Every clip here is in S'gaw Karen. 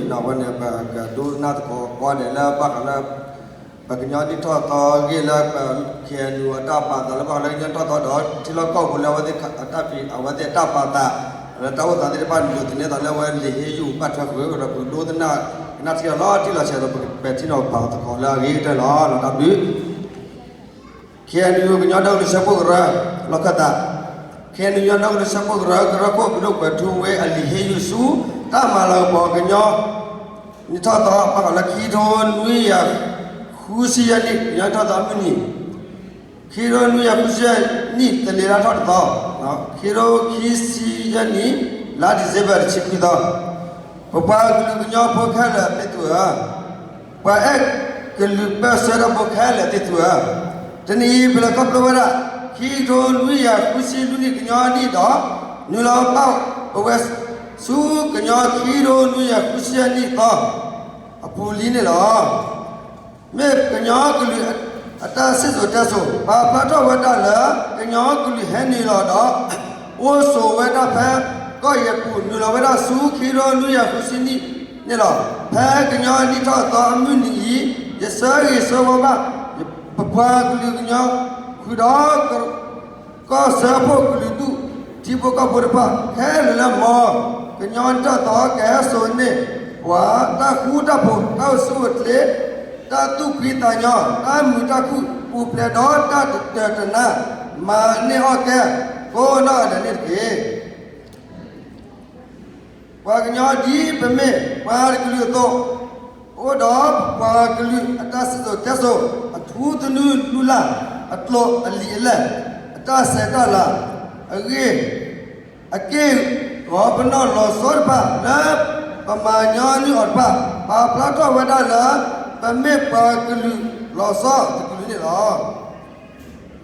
ဒီးအဝဲန့ၣ် ပကဒိကနၣ်သကိးကိးဂၤဒဲးလၢဘၣ်ဃးလၢ ပကညီနံၣ်ထီၣ်သီအဂ့ၢ်လၢ ပ ခ့ၣ်အဲၣ်ယူၣ် အတၢ်ပာ်သးလၢဘၣ်ဃးလၢကညီနံၣ်ထီၣ်သီဒီး ထံလီၢ်ကီၢ်ပူၤလၢအဝဲသ့ၣ်အတၢ်ပာ်သး လၢတၢ်အိၣ်သးသ့ၣ်တဖၣ် ဒိးသန့ၤသးလၢအဝဲလံာ်ဟ့ၣ်ယူၣ်ဘၣ်ထွဲဃုာ်ဒီး ပကဒိကနၣ်ကနၣ်ထံလီၤလီၤတံၢ်လီၤဆဲးဒီး ပကပဲာ်ထံနီၤဖးသကိးလၢအဂ့ၤကတၢၢ်လီၤ. ဒီးတၢ်ဘျုး ခ့ၣ်အဲၣ်ယူၣ် ကညီဒီကလုာ်စၢဖှိၣ်ကရၢ လီၢ်ခၢၣ်သး, ခ့ၣ်အဲၣ်ယူၣ် ကညီဒီကလုာ်စၢဖှိၣ်ကရၢ ကရၢခိၣ် ပဒိၣ်ကွဲးထူဝ့အလံာ်ဟ့ၣ်ယူၣ်ဆူ တၢ်မၤလၤကပီၤကညီ နံၣ်ထီၣ်သီ ဘၣ်ဃးလၢခံကထိနွံကယၤဃုဆံယဲၢ်နံၣ် ကညီနံၣ်ထီၣ်သီအမုၢ်နံၤ, ခံကထိနွံကယၤဃုဆံယဲၢ်နံၣ် သန့ၤလါထီၣ်တသီ, ခံကထိခံဆံယဲၢ်နံၣ် လါဒံၣ်စ့ဘၢၣ် တဆံခွံသီ, ပပှၤကလုာ်ကညီဖိခဲလၢာ်သ့ၣ်သုဧၢ, ပှၤအဲၣ်ကလုာ်ပၢၢ်ဆၢတၢ်ဖိခဲလၢာ်သ့ၣ်သုဧၢ, တနံၤအံၤ ပလဲၤခီဖျိဝဲဒၣ် ခံကထိနွံကယၤဃုဆံလွံၢ်နံၣ် ကညီနံၣ်ဒီး နုာ်လီၤဘၣ်ပဝဲဆူ ကညီခံကထိနွံကယၤဃုဆံယဲၢ်နံၣ်သီ အပူၤလံန့ၣ်လီၤ. မ့ၢ်ကညီကလုာ်အတၢ်စံၣ်စိၤတဲစိၤ ပာ်ဖျါထီၣ်ဝဲဒၣ်လၢ ကညီကလုာ်ဟဲနုာ်လီၤဒီး အိၣ်ဆိးဝဲဒၣ်ဖဲ ကီၢ်ယဲၢ်ပူၤ နုာ်လီၤဝဲဒၣ်ဆူ ခံကထိနွံကယၤဃုဆံနံၣ်န့ၣ်လီၤ. ဖဲကညီနံၣ်ထီၣ်သီအမုၢ်နံၤအံၤ ယဆၢဂ့ၤဆၢဝါဘၣ် ပပှၤကလုာ်ကညီ ဃုာ်ဒီး ကီၢ်စၢဖှိၣ်ကလုာ်ဒူၣ် ထံဖိကီၢ်ဖိတဖၣ် ခဲလၢာ်လၢ မ်ကညီနံၣ်ထီၣ်သီ ကဟဲစိာ်န့ၢ်ပှၤ တၢ်ဃူတၢ်ဖိး, တၢ်အိၣ်ဆူၣ်အိၣ်ချ့, တၢ်သူၣ်ဖှံသးညီ, တၢ်မုာ်တၢ်ခုၣ်, ပူၤဖျဲးဒီးတၢ်တတၢာ်တနါ, မၤန့ၢ်အီၣ်ကဲ ကိးနီၢ်ဂၤဒဲးန့ၣ်တက့ၢ်. ပှၤကညီဒ်ပမ့ၢ်ပှၤတကလုာ်အသိး, အိၣ်ဒီးပှၤကလုာ်အတၢ်စံၣ်စိၤတဲစိၤ, အထူသနူလူလၢ်, အကျိာ်အလံာ်အလဲၢ်, အတၢ်ဆဲးတၢ်လၤ, အဂ့ၢ် အက့ၢ်ဂီၤပနီၣ်လီၤဆီတဖၣ် လၢပမၤညီနုၢ်အီၤတဖၣ် ပာ်ဖျါထီၣ်ဝဲဒၣ်လၢ ပမ့ၢ်ပှၤကလုာ်လီၤဆီတကလုာ်န့ၣ်လီၤ.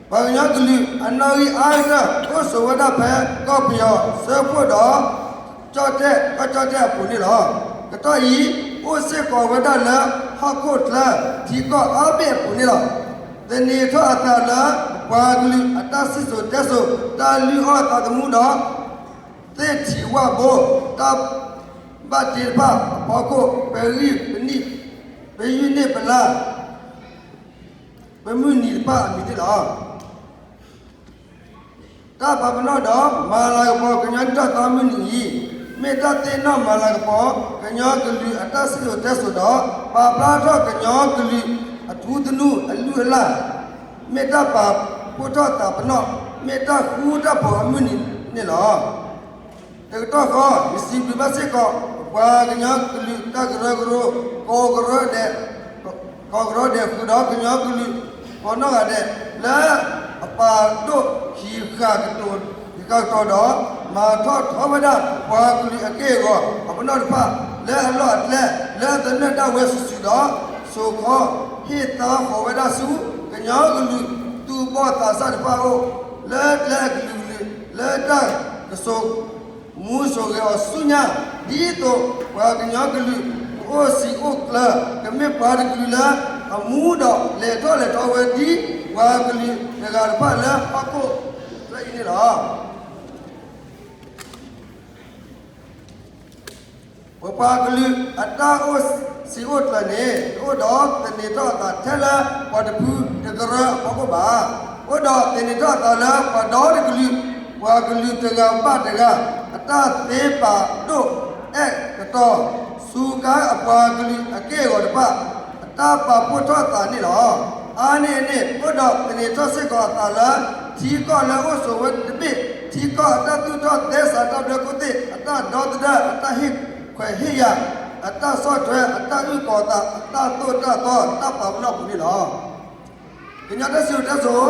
ပှၤကညီကလုာ်အနီၣ်ဂံၢ်အါကတၢၢ် အိၣ်ဆိးဝဲဒၣ်ဖဲကီၢ်ပယီၤစၢဖှိၣ်ဒီး ကၠီၣ်တဲၣ် ကီၢ်ကၠီၣ်တဲၣ်အပူၤန့ၣ်လီၤ. ကတီၢ်အံၤ အိၣ်စ့ၢ်ကီးဝဲဒၣ်လၢဟီၣ်ခိၣ်ချၢ ထံကီၢ်အါဘ့ၣ်အပူၤန့ၣ်လီၤ. သန့ၤထီၣ်အသးလၢ ပှၤကလုာ်အတၢ်စံၣ်စိၤတဲစိၤ, တၢ်လုၢ်အီၣ်သးသမူဒီး သ့ၣ်ထံးဝၣ်ဘိ, တၢ်ဘၣ်တ့တဖၣ်အဖီခိၣ်, ပဂံၢ်ပနံၣ်, ပယုၢ်န့ၢ်ပလါ, ပမုၢ်နံၤတဖၣ်အမံၤန့ၣ်လီၤ. တၢ်ပာ်ပနီၣ်ဒီးမၤလၤကပီၤကညီနံၣ်ထီၣ်သီမုၢ်နံၤအံၤ, မ့ၢ်တၢ်သ့ၣ်နီၣ်မၤလၤကပီၤ ကညီကလုာ်အတၢ်စံၣ်စိၤတဲစိၤဒီး ပာ်ဖျါထီၣ်ကညီကလုာ်အထူသနူအလုၢ်အလၢ်, မ့ၢ်တၢ်ပာ်ဖှိၣ်ထီၣ်သးပနီၣ်, မ့ၢ်တၢ်ဃူတၢ်ဖိးအမုၢ်နံၤန့ၣ်လီၤ. တကတီၢ်ဃီ ယစံးဘျုးဘၣ်စ့ၢ်ကီး ပပှၤကညီကလုာ်တၢ်ကရၢကရိ ကိးကရၢဒဲး ကိးကရၢဒဲးဃုာ်ဒီးကညီကလုာ်ကိးနီၢ်ဂၤဒဲး လၢအပာ်ဒိၣ်ဟံးဃာ်ကတိၤ ဟံးဃာ်ကတီၤဒီး မၤထီၣ်ထီဝဲဒၣ်ပှၤကလုာ်အက့ၢ်အဂီၤအပနီၣ်တဖၣ် လၢအလီၢ်အကျဲ လၢအသနၢၣ်ဒၣ်ဝဲစုာ်စုာ်ဒီး စိာ်ခီဟ့ၣ်သါဃီၤဝဲဒၣ်ဆူ ကညီကလုာ်သူၣ်ဘီၣ်သးစၢ်တဖၣ်အအိၣ် လၢကျဲအကလုာ်ကလုာ် လၢတၢ်ကစိာ် မူစိာ်ဂဲၤအီၤဆူညါ ဒ်သိးပှၤကညီကလုာ် ကအိၣ်စံာ်အိၣ်ကျၢၤ ကမ့ၢ်ပှၤတကလုာ်လၢအမူဒီး လဲၤထီၣ်လဲၤထီဝဲဒ်ပှၤကလုာ်တဂၤတဖၣ်လၢဟီၣ်ခိၣ်ချၢအံၤန့ၣ်လီၤ. ပပှၤကလုာ်အတၢ်အိၣ်စံာ်အိၣ်ကျၢၤန့ၣ် တအိၣ်ဒီးသန့ၤထီၣ်အသးထဲလၢပှၤတဖုတကရၢအဖီခိၣ်ဘၣ်. အိၣ်ဒီးသန့ၤထီၣ်အသးလၢပှၤဒီတကလုာ် ပှၤကလုာ်တဂၤဘၣ်တဂၤ အတၢ်သ့ပာ်ဒိၣ်အဲၣ်ကတီၤ စူးကါအပှၤကလုာ်အက့ၢ်အဂီၤတဖၣ် အတၢ်ပာ်ဖှိၣ်ထီၣ်သးန့ၣ်လီၤ. အါန့ၢ်အန့ၣ် အိၣ်ဒီးသန့ၤထီၣ်စ့ၢ်ကီးအသးလၢ ထံကီၢ်လၢအိၣ်ဆိးဝဲတဘ့ၣ် ထံကီၢ်အတၢ်သူၣ်ထီၣ်သဲစးတၢ်ဘျၢခိၣ်သ့ၣ် အတၢ်ဒီသဒၢ အတၢ်ဟ့ၣ်ခွဲးဟ့ၣ်ယာ် အတၢ်ဆီၣ်ထွဲ အတၢ်အုၣ်ကီၤသး အတၢ်သိၣ်တၢ်သီ တၢ်ပာ်ပနီၣ်အပူၤန့ၣ်လီၤ. ကညီတၢ်စံၣ်စိၤတဲစိၤ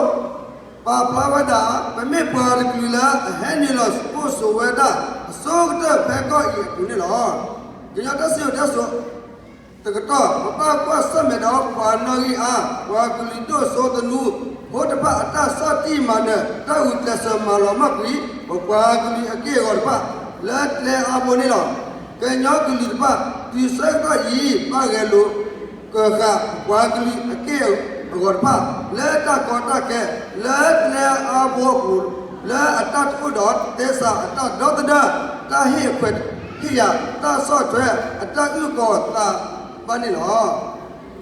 ပာ်ဖျါဝဲဒၣ် ပမ့ၢ်ပှၤတကလုာ်လၢအဟဲနုာ်လီၤအိၣ်ဆိးဝဲဒၣ် အဆိကတၢၢ်ဖဲကီၢ်အံၤအပူၤန့ၣ်လီၤ. ကညီတၢ်စံၣ်စိၤတဲစိၤ တကတီၢ် ပဘၣ်ကွၢ်ဆၢၣ်မဲာ်ဒီးပှၤနီၣ်ဂံၢ်အါ ပှၤကလုာ်ဒိၣ်စိသနူဖိတဖၣ်အတၢ်ဆီၣ်တံၢ်မၤနၢၤ တၢ်ဂုာ်ကျဲးစၢးမၤလီၤမၢ်ကွံာ် ပပှၤကလုာ်အက့ၢ်အဂီၤတဖၣ် လၢကျဲအါဘိန့ၣ်လီၤ. ကညီကလုာ်တဖၣ် တုၤဆၢကတီၢ်အံၤ ဘၣ်ဂဲၤလိာ် ကဃာ်ပှၤကလုာ်အက့ၢ်အဂီၤတဖၣ် လၢတၢ်ကီတၢ်ခဲ လၢကျဲအါဘိအပူၤ လၢအတၢ်တအိၣ်ဒီးသဲစးအတၢ်ဒီသဒၢ တၢ်ဟ့ၣ်ခွဲး ခ့ယၤတၢ်ဆီၣ်ထွဲအတၢ်အုၣ်ကီၤသးဘၣ်န့ၣ်လီၤ.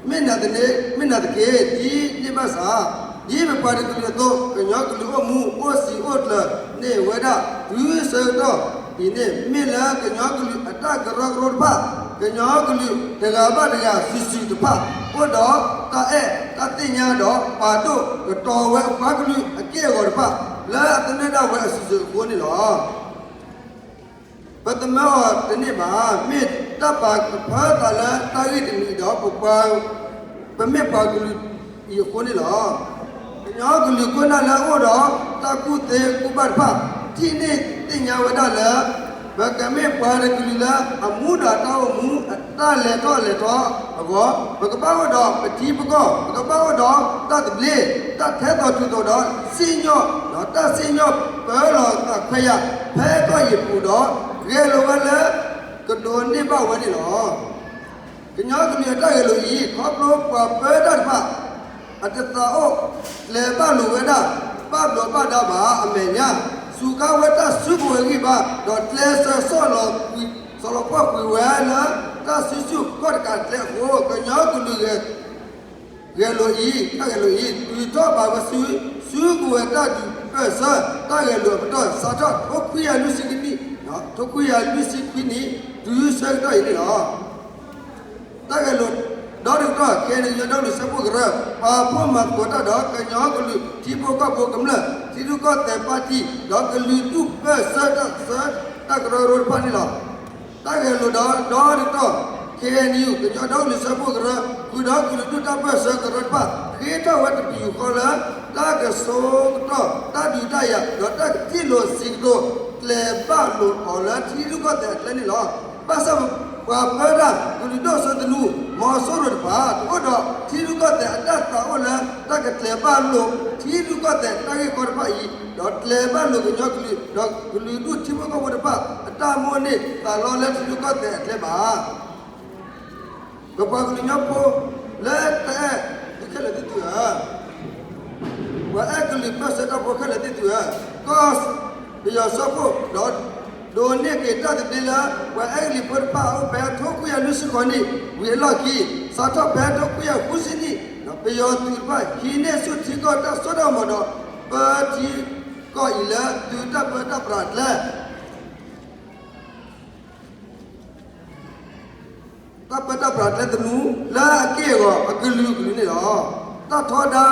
မ့ၢ်နာ်သက့ မ့ၢ်နာ်သက့ ဒ်န့ၣ်ဘၣ်ဆၣ်, ဒ်ပပှၤတကလုာ်အသိး ကညီကလုာ်အိၣ်မူအိၣ်စံာ်အိၣ်ကျၢၤန့ၢ်ဝဲဒၣ် တုၤဆၢကတီၢ်အံၤန့ၣ် မ့ၢ်လၢကညီကလုာ်အတၢ်ကရၢကရိတဖၣ်, ကညီကလုာ်တဂၤဘၣ်တဂၤစုာ်စုာ်တဖၣ် အိၣ်ဒီးတၢ်အဲၣ်တၢ်သ့ၣ်ညါဒီး ပာ်ဒိၣ်ကတီၤဝဲအပှၤကလုာ်အက့ၢ်အဂီၤတဖၣ် လၢအသနၢၣ်ဒၣ်ဝဲအစုာ်စုာ်အဃိန့ၣ်လီၤ. ပသမၢအီၤတန့ၢ်ဘၣ်, မ့ၢ်တၢ်ပာ်ကဖၢသးလၢတၢ်ဂ့ၢ်တမံၤဒီး ပပှၤ ပမ့ၢ်ပှၤကလုာ်အံၤအဃိန့ၣ်လီၤ. ကညီကလုာ်ခိၣ်နၢ်လၢအအိၣ်ဒီးတၢ်ကူၣ်သ့ကူၣ်ဘၣ်တဖၣ် ထံၣ်န့ၢ်သ့ၣ်ညါဝဲဒၣ်လၢ ပကမ့ၢ်ပှၤတကလုာ်လၢအမူဒီးတၢ်အိၣ်မူအတၢ်လဲၤထီၣ်လဲၤထီအဂီၢ် ပကဘၣ်အိၣ်ဒီးပထံပကီၢ်, ပကဘၣ်အိၣ်ဒီးတၢ်သဘျ့, တၢ်ထဲသိးတုၤသိးဒီးစံၣ်ညီၣ်, ဒီးတၢ်စံၣ်ညီၣ်ပၢလီၤသးခွဲးယာ် ဖဲကီၢ်အံၤအပူၤဒီး ဂဲၤလိာ်ဝဲလၢ ကဒိးန့ၢ်ဘၣ်ဝဲန့ၣ်လီၤ. ကညီကလုာ်အတၢ်ဂဲၤလိာ်အံၤ ခီဖျိပှၤပၢတၢ်တဖၣ် အတသးအိၣ်ကျဲၤဘၣ်လိာ်ဝဲဒၣ် ဘၣ်ဘျီးဘၣ်ဒါဘၣ်အမဲာ်ညါ, စူးကါဝဲတၢ်စုကဝဲၤဂံၢ်ဘါ ဒီးကျဲးစၢးဆီၣ်လီၤကွံာ် ဆီၣ်လီၤပှီၢ်ကွံာ်ဝဲလၢ တၢ်စုဆူၣ်ခီၣ်တကးအကျဲအဃိ ကညီကလုာ်ဂဲၤလိာ်အံၤ, တၢ်ဂဲၤလိာ်အံၤ တုၤထီၣ်ဘၣ်ဝဲဆူ စုကဝဲၤတၢ်ဒုးပၢၢ်ဆၢ တၢ်ဂဲၤလိာ်အပတီၢ် စးထီၣ်ထိခွံကယၤလွံၢ်ဆံနံၣ်, ထိခွံကယၤလွံၢ်ဆံခွံနံၣ် တုၤဆၢကတီၢ်အံၤန့ၣ်လီၤ. တၢ်ဂဲၤလိာ်ဒီတကတီၢ် ခဲအံၤ ကညီဒီကလုာ်စၢဖှိၣ်ကရၢ ပာ်ဖှိၣ်မၤသကိးတၢ်ဒီး ကညီကလုာ်ထံဖိကီၢ်ဖိကမျၢၢ် ထံရူၢ်ကီၢ်သဲးပၣ်တံၣ် ဒီးကလုာ်ဒူၣ်ပၢၢ်ဆၢတၢ်ဆၢတၢ်ကရၢကရိတဖၣ်န့ၣ်လီၤ. တၢ်ဂဲၤလိာ်ဒီတကတီၢ် ခဲအံၤ ကညီဒီကလုာ်စၢဖှိၣ်ကရၢ ဃုာ်ဒီးကလုာ်ဒူၣ်တၢ်ပၢၢ်ဆၢကရၢတဖၣ် ဃ့ထီၣ်ဝဲတပယူာ်ဃီလၢ တၢ်ကဆိကတီၢ်တၢ်ဒုးတၢ်ယၤ ဒီးတၢ်ကထံၣ်လိာ်စံးကတိၤ ကျဲၤဘၣ်လိာ်အီၤလၢထံရူၢ်ကီၢ်သဲးအကျဲန့ၣ်လီၤ. ဘၣ်ဆၣ်ပှၤပၢတၢ်ကလုာ်ဒိၣ်စိသနူ မီၤစိရိၤတဖၣ် တအိၣ်ဒီးထံရူၢ်ကီၢ်သဲးအတၢ်သးအိၣ်လၢ တၢ်ကကျဲၤဘၣ်လိာ်ထံရူၢ်ကီၢ်သဲးတၢ်ဂ့ၢ်ကီတဖၣ်အံၤ ဒီးကျဲၤဘၣ်လိာ်ကညီကလုာ် ဒီးကလုာ်ဒူၣ်ထံဖိကီၢ်ဖိတဖၣ် အတၢ်မိၣ်န့ၢ်သးလီလၢထံရူၢ်ကီၢ်သဲးအကျဲဘၣ်. ပပှၤကလုာ်ကညီဖိ လၢတၢ်အဲၣ်သုခဲလၢာ်သ့ၣ်သုဧၢ, ပှၤအဲၣ်ကလုာ်ပၢၢ်ဆၢတၢ်ဖိခဲလၢာ်သ့ၣ်သုဧၢ, ကီၢ်ပယီၤစၢဖှိၣ် ဒီးဒိးန့ၢ်က့ၤတၢ်သဘျ့လၢ ပှၤအဲၣ်ကလုာ်ဖိတဖၣ်အိၣ်ဖဲထိခွံကယၤလွံၢ်ဆံဃိးနံၣ် ဝံၤအလီၢ်ခံ စးထီၣ်ဖဲထိခွံကယၤဃုဆံနံၣ် ပယီၤသုးတဖၣ်ဟံးန့ၢ်ဆူၣ်ထံကီၢ်တၢ်စိတၢ်ကမီၤဒီး ပၢထံကီၢ်အံၤလၢသုးတၢ်ပၢတၢ်ပြးအကျဲ တၢ်ပၢတၢ်ပြးကျဲသနူ လၢအက့ၢ်အဂီၤအကလုာ်ကလုာ်န့ၣ်လီၤ. တၢ်ထီဒါ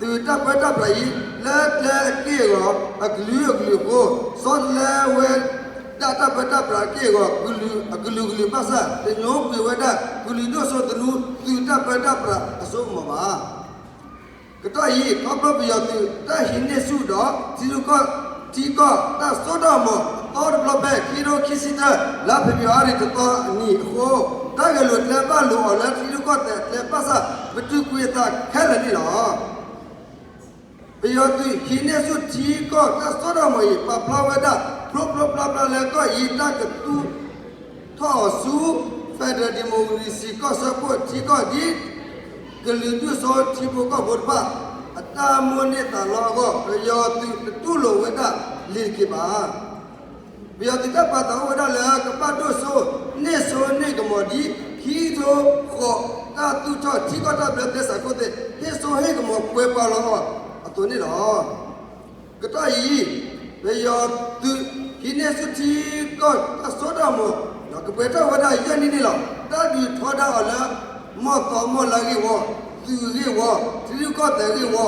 သုးတၢ်ပၢတၢ်ပြးအံၤ လၢကျဲအက့ၢ်အဂီၤအကလုာ်ကလုာ်အဃိ ဆီတလဲဝဲဒၣ်တၢ်ပၢတၢ်ပြးအက့ၢ်အဂီၤအကလုာ်ကလုာ်ဘၣ်ဆၣ် တညိကွံာ်ဝဲဒၣ်ကလုာ်ဒိၣ်စိသနူသုးတၢ်ပၢတၢ်ပြးအစိကမီၤဘၣ်. ကတီၢ်အံၤ ခီဖျိပယီၤသုးတၢ်ဟံးန့ၢ်ဆူၣ်ဒီး ထံရူၢ်ကီၢ်ထံကီၢ်တၢ်စိတၢ်ကမီၤအသီတဘျီဖဲ ခံကထိခံဆံတၢ လါဖ့ၤဘြူၤအါရံၤတသီအနံၤအဃိ တၢ်ဂဲၤလိာ်ကျဲဘၣ်လိာ်အီၤလၢထံရူၢ်ကီၢ်သဲးအကျဲဘၣ်ဆၣ် ပတုာ်ကွံာ်အသးခဲလၢာ်န့ၣ်လီၤ. ပယီၤသုးဟံးန့ၢ်ဆူၣ်ထံကီၢ်တၢ်စိတၢ်ကမီၤအံၤ ပာ်ဖျါဝဲဒၣ် ဖျိဖျိဖျါဖျါလၢကီၢ်အံၤတၢ်ကသူၣ်ထီၣ်အီၤဆူ Federal Democracy ကီၢ်စၢဖှိၣ်ထံကီၢ်ဒ် ကလုာ်ဒူၣ်စိထံဖိကီၢ်ဖိတဖၣ် အတၢ်မိၣ်န့ၢ်သးလီအဂီၢ် ပယီၤသုးတတူၢ်လိာ်ဝဲဒၣ်လ့ၤတက့ၢ်ဘၣ်. ပယီၤသုးတၢ်ပာ်သးအိၣ်ဝဲဒၣ်လၢ ကဘၣ်ဒိၣ်စိန့ၢ်စိန့ၢ်ကမီၤဒ် ခံကထိဃိးတၢ်သူၣ်ထီၣ်ထံကီၢ်တၢ်ဘျၢသဲစးခိၣ်သ့ၣ် ဟ့ၣ်စိဟ့ၣ်ကမီၤပှဲၤပှဲၤလီၤအီၤအသိးန့ၣ်လီၤ. ကတီၢ်အံၤ ပယီၤသုးဟံးန့ၢ်ဆူၣ်ထံကီၢ်တၢ်စိတၢ်ကမီၤ ကပှဲၤထီၣ်ဝဲဒၣ်ယဲၢ်နံၣ်န့ၣ်လီၤ. တၢ်ဒုးထီဒါအီၤလၢ မီၢ်သီမီၢ်လါဂ့ၢ်ဝီ, သုးဂ့ၢ်ဝီ, ထံရူၢ်ကီၢ်သဲးဂ့ၢ်ဝီ,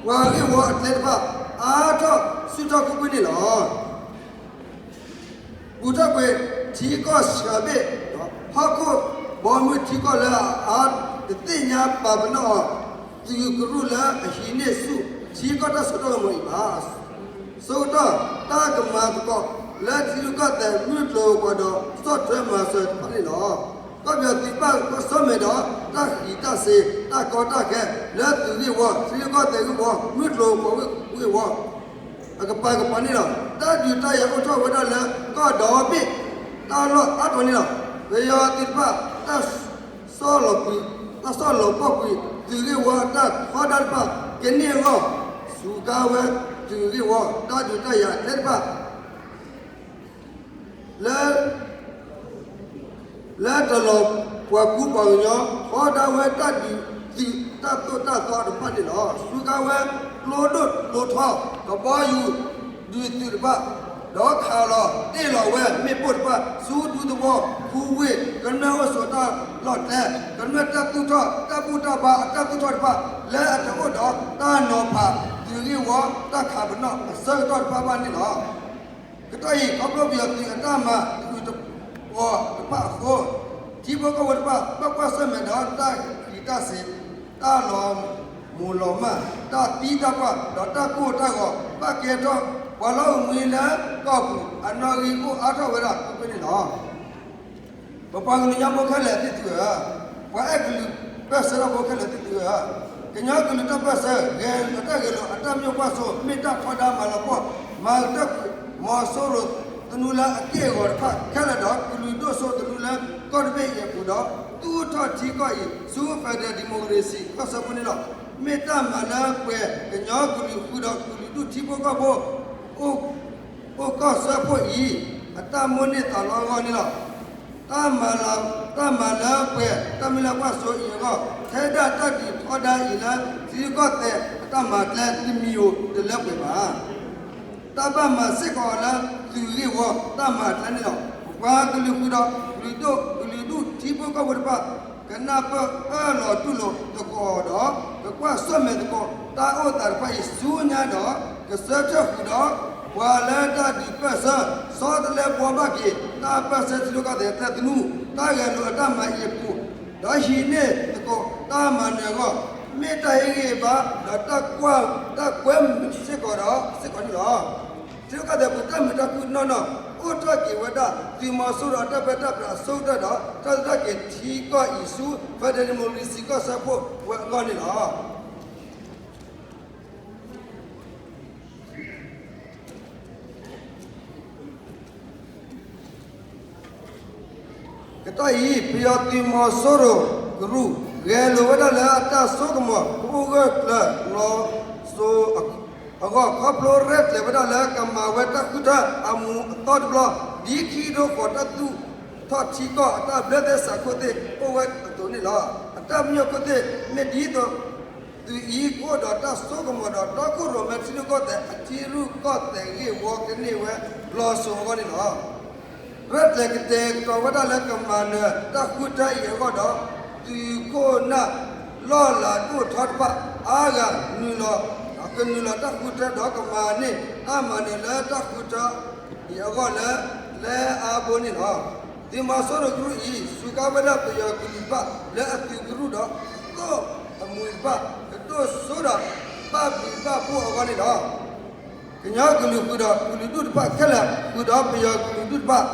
ပှၤဂ့ၢ်ဝီအကျဲတဖၣ် အါထီၣ်ဆူၣ်ထီၣ်ကွ့ၢ်ကွ့ၢ်န့ၣ်လီၤ. ဘူၣ်ထီၣ်ကွံာ်ထံကီၢ်စှၤဘ့ၣ်, ဟီၣ်ခိၣ်ဘီမုၢ်ထံကီၢ်လၢအအါတသ့ၣ်ညါပာ်ပနီၣ်အီၤ သုးကရူၢ်လၢအဟံးန့ၢ်ဆူၣ်ထံကီၢ်တၢ်စိတၢ်ကမီၤအံၤဘၣ်. ဆၢကတီၢ် တၢ်ကမၤသကိးလၢထံရူၢ်ကီၢ်သဲးမုၢ်ကျိၤဝဲၤကွာ်ဒီး ဆီၣ်ထွဲမၤစၢၤတဖၣ်န့ၣ်လီၤ. ကီၢ်ပယီၤသုးဘၣ်ကွၢ်ဆၢၣ်မဲာ်ဒီး တၢ်ဃံးတၢ်စ့ၤ တၢ်ကီတၢ်ခဲ လၢသုးဂ့ၢ်ဝီ, ထံရူၢ်ကီၢ်သဲးဂ့ၢ်ဝီ, မုၢ်ကျိၤဝဲၤကွာ်ဂ့ၢ်ဝီ အကပၤကပၤန့ၣ်လီၤ. တၢ်ဒုးတၢ်ယၤအိၣ်ထီၣ်ဝဲဒၣ်လၢ ကီၢ်ဒီဘ့ၣ်တၢ်လီၢ်အါတီၤန့ၣ်လီၤ. ပယီၤသုးတဖၣ် တၢ်ဆီၣ်လီၤကွံာ်, တၢ်ဆီၣ်လီၤပှီၢ်ကွံာ် သုးဂ့ၢ်ဝီအတၢ်ထီဒါတဖၣ် ကန့ၢ်အဂီၢ် စူးကါဝဲသုးဂ့ၢ်ဝီ တၢ်ဒုးတၢ်ယၤအကျဲတဖၣ် လၢ လၢတလီၤပှၤကူပှၤကညီ ထီဒါဝဲတၢ်ဒုးသုးတၢ်သိၣ်တၢ်သီတဖၣ်န့ၣ်လီၤ. စူးကါဝဲကျိဒိၣ်ကျိထီ ကဘီယူၤဒုးသုးတဖၣ်, ဒီးခးလီၤတ့ၢ်လီၤဝဲမ့ၣ်ပိၢ်တဖၣ် ဆူဒူသဝီ ခူဝ့ၢ် ကမျၢၢ်အိၣ်ဆိးတၢ်လီၢ်ကျဲ, ကမျၢၢ်တၢ်သူၣ်ထီၣ် တၢ်ဘူၣ်တၢ်ဘါအတၢ်သူၣ်ထီၣ်တဖၣ် လၢအတအိၣ်ဒီးတၢ်နီၤဖး သုးဂ့ၢ်ဝီ တၢ်ခးပနီၣ်အဆၢကတီၢ်တဖၣ်ဘၣ်န့ၣ်လီၤ. ကတီၢ်အံၤ ခီဖျိပယီၤသုးအတၢ်မၤတဂ့ၤတဝီတဖၣ်အဃိ, ထံဖိကီၢ်ဖိတဖၣ် ဘၣ်ကွၢ်ဆၢၣ်မဲာ်ဒီးတၢ်ဃံးတၢ်စ့ၤ, တၢ်လီၤမုၢ်လီၤမၢ်, တၢ်သံတၢ်ပှၢ် ဒီးတၢ်ကိၢ်တၢ်ဂီၤ ဘၣ်ကဲထီၣ် ပှၤလီၢ်အိၣ်မှံလၢကီၢ်ပူၤ အနီၣ်ဂံၢ်အိၣ်အါထီၣ်ဝဲဒၣ်ကွ့ၢ်ကွ့ၢ်န့ၣ်လီၤ. ပပှၤကညီဖိခဲလၢာ်သ့ၣ်သုဧၢ, ပှၤအဲၣ်ကလုာ်ပၢၢ်ဆၢထီၣ်ဖိခဲလၢာ်သ့ၣ်သုဧၢ, ကညီကလုာ်တၢ်ပၢၢ်ဆၢ ဂဲၤလိာ်တၢ်ဂဲၤလိာ်အတၢ်မၠိၣ်ကွၢ်စိ မ့ၢ်တၢ်ထီဒါမၤလီၤပှီၢ် မၤကတၢၢ်ကွံာ် မီၤစိရိၤသနူလၢအက့ၢ်အဂီၤတဖၣ်ခဲလၢာ်ဒီး ကလုာ်ဒိၣ်စိသနူလၢကီၢ်တဘ့ၣ်အံၤအပူၤဒီး သူၣ်ထီၣ်ထံကီၢ်အံၤ ဆူ Federal Democracy ကီၢ်စၢဖှိၣ်န့ၣ်လီၤ. မ့ၢ်တၢ်မၤလၢပှဲၤကညီကလုာ်ဃုာ်ဒီးကလုာ်ဒူၣ်ထံဖိကီၢ်ဖိ အိၣ်ကီၢ်စၢဖှိၣ်အံၤ အတၢ်မိၣ်န့ၢ်သးလီအဂီၢ်န့ၣ်လီၤ. တၢ်မၤလၢပှဲၤတၢ်မုၢ်လၢ်ကွၢ်စိအံၤအဂီၢ် ထဲဒၣ်တၢ်ဒုးထီဒါအံၤလၢ ထံရူၢ်ကီၢ်သဲးအတၢ်မၤကျဲတမံၤဧိၤတလၢပှဲၤဘၣ်. တၢ်ဘၣ်မၤစ့ၢ်ကီးအီၤလၢသုးဂ့ၢ်ဝီတၢ်မၤကျဲန့ၣ်လီၤ. ပပှၤကလုာ်ဃုာ်ဒီးကလုာ်ဒူၣ် ကလုာ်ဒူၣ်ထံဖိကီၢ်ဖိတဖၣ် ကနၢ်ပၢၢ်အၢၣ်လီၤတူၢ်လိာ်သကိးဒီး ကကွၢ်ဆၢၣ်မဲာ်သကိးတၢ်အိၣ်သးတဖၣ်အံၤဆူညါဒီး ကဆၢထၢၣ်ဃုာ်ဒီး ပှၤလၢတၢ်ဒုးပၢၢ်ဆၢ ဆီတလဲဘှီဘၣ်က့ၤ တၢ်ပၢၢ်ဆၢထံရူၢ်ကီၢ်သဲးသနူ တၢ်ဂဲၤလိာ်အတၢ်မၤအံၤအပူၤ ဒီးဟံးန့ၢ်သကိးတၢ်မၤနၢၤအဂီၢ် မ့ၢ်တၢ်ဟ့ၣ်ဂံၢ်ဘါ ဒီးတၢ်ကွၢ် တၢ်ကွဲမုာ်စ့ၢ်ကီးဒီးစ့ၢ်ကီးန့ၣ်လီၤ. ထံရူၢ်ကီၢ်သဲးပူၤ တၢ်မုာ်တၢ်ခုၣ်နီၢ်နီၢ် အိၣ်ထီၣ်က့ၤဝဲဒၣ် သုးမီၤစိရိၤအတၢ်ပၢတၢ်ပြးအဆိကတၢၢ်ဒီး တၢ်သူၣ်ထီၣ်က့ၤထံကီၢ်အံၤဆူ Federal Democracy ကီၢ်စၢဖှိၣ်ဝဲအဂီၢ်န့ၣ်လီၤ. ကတီၢ်အံၤ ပယီၤသုးမီၤစိရိၤကရူၢ် ဂဲၤလိာ်ဝဲဒၣ်လၢအတၢ်စိကမီၤ ကအိၣ်ဂၢၢ်ကျၢၤလီၤစိၤအဂီၢ် ခီဖျိရဲၣ်ကျဲၤဝဲဒၣ်လၢကမၤဝဲတၢ်ဃုထၢအမူးအသီတဘျီ ဒ်ခံဒိဃီၤတၢ်သူၣ်ထီၣ်ထံကီၢ်အတၢ်ဘျၢသဲစးခိၣ်သ့ၣ်အိၣ်ဝဲအသိးန့ၣ်လီၤ. အတၢ်ပညိၣ်ခိၣ်သ့ၣ်မ့ၢ်ဒ်သိး သုးအံၤကအိၣ်ဒီးတၢ်စိကမီၤဒီး တီခိၣ်ရိၣ်မဲထံရူၢ်ကီၢ်သဲးအထံရူၢ်ကီၢ်သဲးဂ့ၢ်ဝီကန့ၢ်ဝဲလီၤစိၤအဂီၢ်န့ၣ်လီၤ. ရဲၣ်ကျဲၤကတဲာ်ကတီၤဝဲဒၣ်လၢကမၤနၢၤတၢ်ဃုထၢအံၤအဂီၢ်ဒီး သုးခိၣ်နၢ်လီၢ်လၤဒိၣ်ထီတဖၣ်အါဂၤ ကနုာ်လီၤတၢ်ဃုထၢဒီးကမၤန့ၢ်တၢ်မၤနၢၤလၢတၢ်ဃုထၢအံၤအဂီၢ်လၢ လၢအါဘိန့ၣ်လီၤ. သုးမီၤစိရိၤကရူၢ်အံၤ စူးကါဝဲဒၣ်ပယီၤကလုာ်တဖၣ်လၢအသုးကရူၢ်ဒီး သိၣ်အမူးတဖၣ် ကဒိၣ်စိဒီးဘၣ်ဘျုးဘၣ်ဖှိၣ်အဂီၢ်န့ၣ်လီၤ. ကညီကလုာ်ဃုာ်ဒီးကလုာ်ဒူၣ်တဖၣ်ခဲလၢာ် ဃုာ်ဒီးပယီၤကလုာ်ဒူၣ်တဖၣ်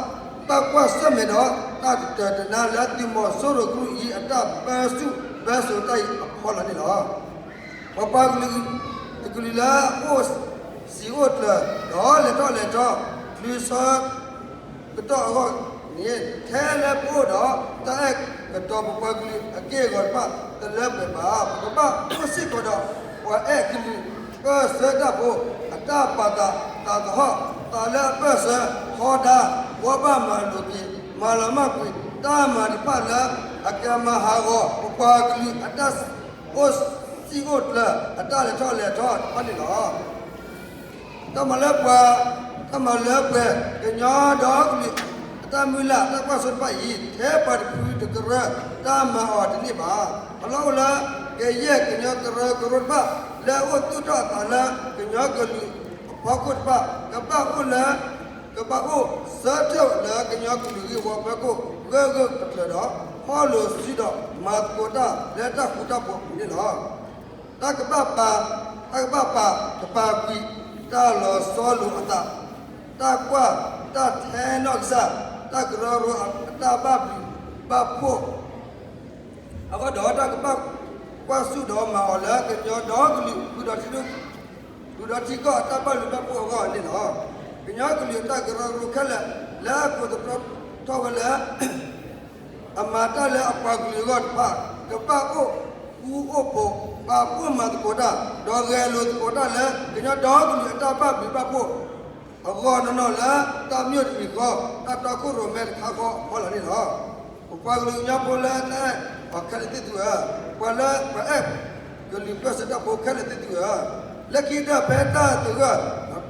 ဘၣ်ကွၢ်ဆၢၣ်မဲာ်ဒီးတၢ်ကတၢၢ်တနါလၢသုးမီၤစိရိၤကရူၢ်အံၤအတၢ်ပၢဆူၣ်ပၢစိးတၢ်အံၤအဖီလာ်န့ၣ်လီၤ. ပပှၤကလုာ်တကလုာ်လၢအအိၣ်စံာ်အိၣ်ကျၢၤ ဒီးလဲၤထီၣ်လဲၤထီ ချုးဆၢ ကတီၢ်အဂီၢ်န့ၣ် ထဲလၢပအိၣ်ဒီးတၢ်အဲၣ်ကတီၤပပှၤကလုာ်အက့ၢ်အဂီၤတဖၣ်တလၢပှဲၤဘၣ်. ပကဘၣ်အိၣ်စ့ၢ်ကီးဒီးပှၤအဲၣ်ကလုာ်ပၢၢ်ဆၢတၢ်ဖိ အတၢ်ပာ်သးသးသဟီၣ် သးလၢအပၢၢ်ဆၢထီဒါ ဘှီဘၣ်မၤလိာ်က့ၤ မၤလီၤမၢ်ကွံာ် တၢ်မၤတဖၣ်လၢအကမၤဟးဂီၤ ပပှၤကလုာ်အတၢ်အိၣ်စံာ်အိၣ်ကျၢၤ အတၢ်လဲၤထီၣ်လဲၤထီတဖၣ်န့ၣ်လီၤ. တၢ်မၤလၢပှဲၤ, တၢ်မၤလၢပှဲၤ ကညီဒီကလုာ်အတၢ်မုၢ်လၢ်တၢ်ကွၢ်စိတဖၣ်အံၤ ထဲပှၤတဖုတကရၢတၢ်မၤအီၤတန့ၢ်ဘၣ်. အလီၢ်အိၣ်လၢ ကယဲၢ်ကညီကရၢကရိတဖၣ် လၢအအိၣ်သူၣ်ထီၣ်အသးလၢကညီကလုာ်အဖီခိၣ်တဖၣ် ကဘၣ်အိၣ်လၢ ကဘၣ်အိၣ်ဆၢထၢၣ်လၢကညီကလုာ်ဂ့ၢ်ဝီဖီခိၣ် ဂၢၢ်ဂၢၢ်ကျၢၤကျၢၤဒီး ဟီၣ်လီၤစုဒီးမၤသကိးတၢ်လၢတၢ်ဃူတၢ်ဖိးအပူၤန့ၣ်လီၤ. တၢ်ကဘၣ်ပာ်, တၢ်ကဘၣ်ပာ်ကပၤကွံာ် တၢ်လီၤဆီလိာ်အသး, တၢ်ကွၢ်တၢ်ထဲနီၢ်ကစၢ်, တၢ်ကရၢကရိအတၢ်ဘၣ်ဘျုးဘၣ်ဖှိၣ် အဂီၢ်ဒီးတၢ်ကဘၣ်ကွၢ်ဆူၣ်ဒီးမၤအီၤလၢကညီဒီကလုာ် ဃုာ်ဒီးထံရူၢ် ဃုာ်ဒီးထံကီၢ်အတၢ်ဘၣ်ဘျုးဘၣ်ဖှိၣ်အဂီၢ်န့ၣ်လီၤ. ကညီကလုာ်အတၢ်ကရၢကရိခဲလၢာ် လၢအကိးသတြီထီၣ်ဝဲလၢ အမၤတၢ်လၢအပှၤကလုာ်အဂီၢ်တဖၣ် ကဘၣ်အိၣ်ဃူအိၣ်ဖိး ပာ်ဖှိၣ်မၤသကိးတၢ် ဒီးဂဲၤလိာ်သကိးတၢ်လၢ ကညီဒီကလုာ်အတၢ်ဘၣ်ဘျုးဘၣ်ဖှိၣ် အဂီၢ်နီၢ်နီၢ်လၢ တၢ်မ့ၢ်အိၣ်တမံၤဃီ တၢ်တီခိၣ်ရိၣ်မဲတခါဃီအဖီလာ်န့ၣ်လီၤ. ပပှၤကလုာ်ကညီဖိလၢတၢ်အဲၣ်အီၤခဲလၢာ်သ့ၣ်သုဧၢ, ပှၤလၢပအဲၣ်ကလုာ်ပၢၢ်ဆၢတၢ်ဖိခဲလၢာ်သ့ၣ်သုဧၢ, လၢခံကတၢၢ်ဖဲတၢ်သဂၢၢ်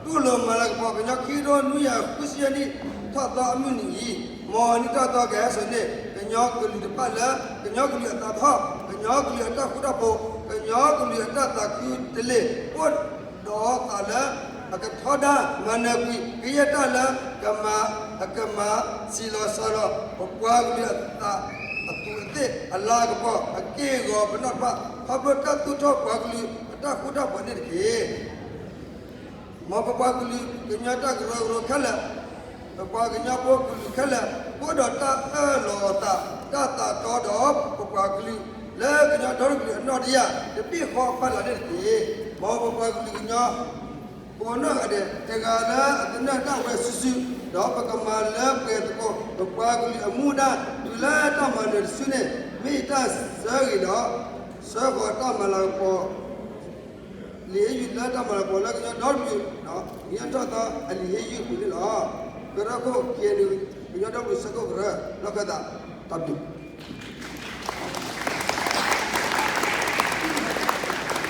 တူၢ်လိာ်မၤလၤကပီၤ ကညီခံကထိနွံကယၤဃုဆံယဲၢ်နံၣ်ထီၣ်သီအမုၢ်နံၤအံၤ, မ်နံၣ်ထီၣ်သီကဟဲစိာ်န့ၢ် ကညီကလုာ်တဖၣ်လၢ ကညီကလုာ်အသးထီၣ်, ကညီကလုာ်အတၢ်ဃူတၢ်ဖိး, ကညီကလုာ်အတၢ်သးခုတလ့ၢ် အိၣ်ဒီးသးလၢ အကထီဒါမၤနၢၤကွံာ် ကယဲၢ်တၢ်လၢ ကမၤ အကမၤ စံးလီၤစှၤလီၤ ပပှၤကလုာ်အသး အသူးအသ့ၣ် အလၤကပီၤ အက့ၢ်အဂီၤပနီၣ်တဖၣ် ခီဖျိတၢ်သူၣ်ထီၣ်ပှၤကလုာ်အတၢ်ဃူတၢ်ဖိးန့ၣ်တက့ၢ်. မ်ပပှၤကလုာ်ကညီတၢ်ကရၢကရိခဲလၢာ်, ပပှၤကညီဖိကလုာ်ခဲလၢာ် ကအိၣ်ဒီးတၢ်အၢၣ်လီၤအသး တၢ်သးတီဒီးပပှၤကလုာ် လၢကညီဒီတကလုာ်အနီၣ်တယၢ် တဘ့ၣ်ဃီဘၣ်လၢ်န့ၣ်တက့ၢ်. မ်ပပှၤကလုာ်ကညီ ကိးနီၢ်ဂၤဒဲး တဂၤလၢအကနၣ်တၢ်ဝဲစုာ်စုာ် ဒီးပကမၤလၢပှဲၤသကိး ပပှၤကလုာ်အမူဒါ တုၤလၢတၢ်မၤနၢၤတစုန့ၣ် မ့ၢ်တၢ်ဆၢဂ့ၤဒီး ဆှၢဃီၤတၢ်မၤလၤကပီၤ လံာ်ဟ့ၣ်ယုၢ်လၢတၢ်မၤလၤကပီၤလၢကညီဒီတကလုာ် နံၣ်ထီၣ်သီအလံာ်ဟ့ၣ်ယုၢ်အပူၤန့ၣ်လီၤ. ကရၢခိၣ် က့နူ ကညီဒီကလုာ်စၢဖှိၣ်ကရၢ လီၢ်ခၢၣ်သး တၢ်ဘျုး